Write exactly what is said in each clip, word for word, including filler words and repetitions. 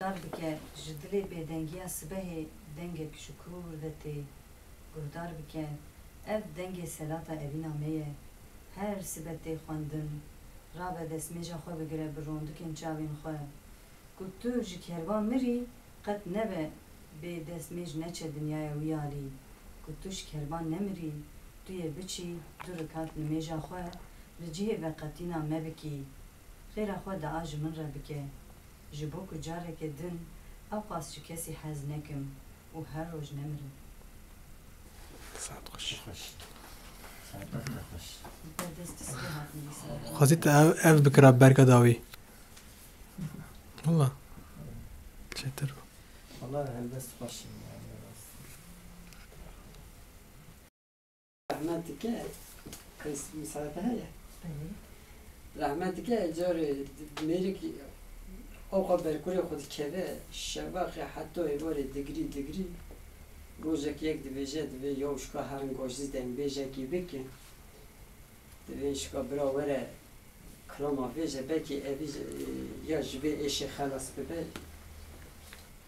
Guhdar bike, ji dilê bêdengiya sibehê dengek ji kûr ve tê. Guhdar bike, ev dengê selata evîna me ye. Her sibe tê xwendin. Rabe destmêja xwe bigire bi rondikên çavên xwe. Ku tu ji kerban mirî, qet nebe bê destmêj neçe dinyaya wî alî. Ku tu ji kerban nemirî, tu yê biçî du rikat nimêja xwe li cihê veqetîna me bikî. Xêra xwe dua ji min re bike. Ji bo ku careke din ewqas ji kesî hez nekim û her roj nemirim. Saet xweş. Xweş. Saet xweş. Bi destî sibê hat nivîsandin. Xwezî te ev, ev bikira berka dawî. Wala. Çêtir bû. Wala helbest xweş in yani, rast. Rehmet dike, qeys misaete heye. Belê. Rehmet dike, carê mêrik ewqa berkurê xwe dikeve, şevaxê heta êvarê digirî, digirî. Rojek yek dibêje, divê yaw şika herin gojî dengbêjekî bike. Divê şika bira were kilama vêje, belkî evî, e, ya ji vê êşê xelas bibe.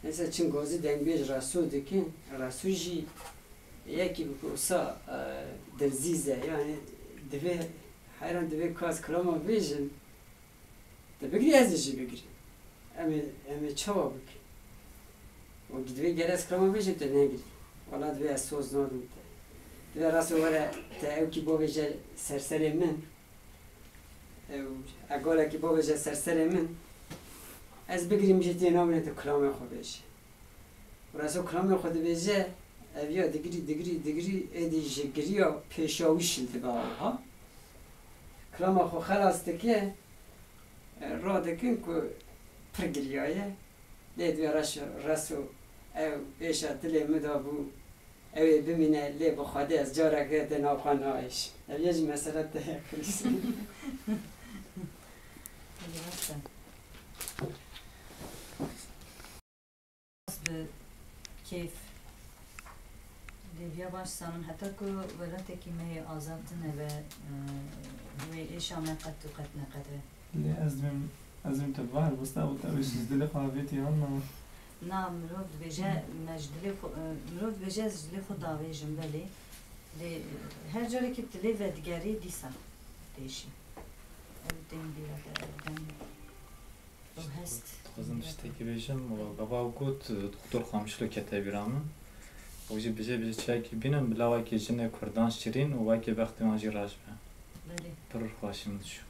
Neyse, çin gazî dengbêj Reso dikin. Reso jî yekî bi wisa, e, dilzîz e. Yani divê, heyran divê ka ez kilama vêjim. Te bigirî, ez ê jî bigirîm. Em ê, em ê çawa bikin? Û divê gere ez kilama vêjim te negirî. Wala divê ez soz nadim te. Divê Reso were te ewkî bavêje ser serê min. Ew, egalekî bavêje ser serê min. Ez bigirîm jî tê nabine tu kilamê xwe bêje. Reso kilamê xwe dibêje, ev ya digirî, digirî, digirî, êdî ji giriya pêşawî şil dibe awiha. Kilama xwe xelas dike, e, radikin ku pir giriyaye. Lê divê Reso, Reso ew êşa dilê min de bû, ew ê bimîne, lê bi Xwedê ez careke din nav xwe naêşim. Ev yê jî mesela te ye, Krîs. Bi kêf. Lêviya baş sanim, heta ku welatekî me yê azad tune be, e, wê êşa me qet û qet neqede. Lê ez dibêm, ez dibêm te bibar bista û te wê ji dilê xwe avêtî, anna. Na, mirov dibêje, me ji dilê xwe, e, mirov dibêje ez ji dilê xwe davêjim, belê. Lê, e, her carekî tu lê vedigerî dîsa têşî. Ew tên bîra te, ew dem. Ew hest. Dixwazim tiştekî bêjim, bava got, doktor Xamişlo kete bîra min. Û jî bêje, bêje çiyakî bînim, bila wekî jinê kurdan şirîn û wekî bextê wan jî reş be. Belê. Pir xweşî min dişo.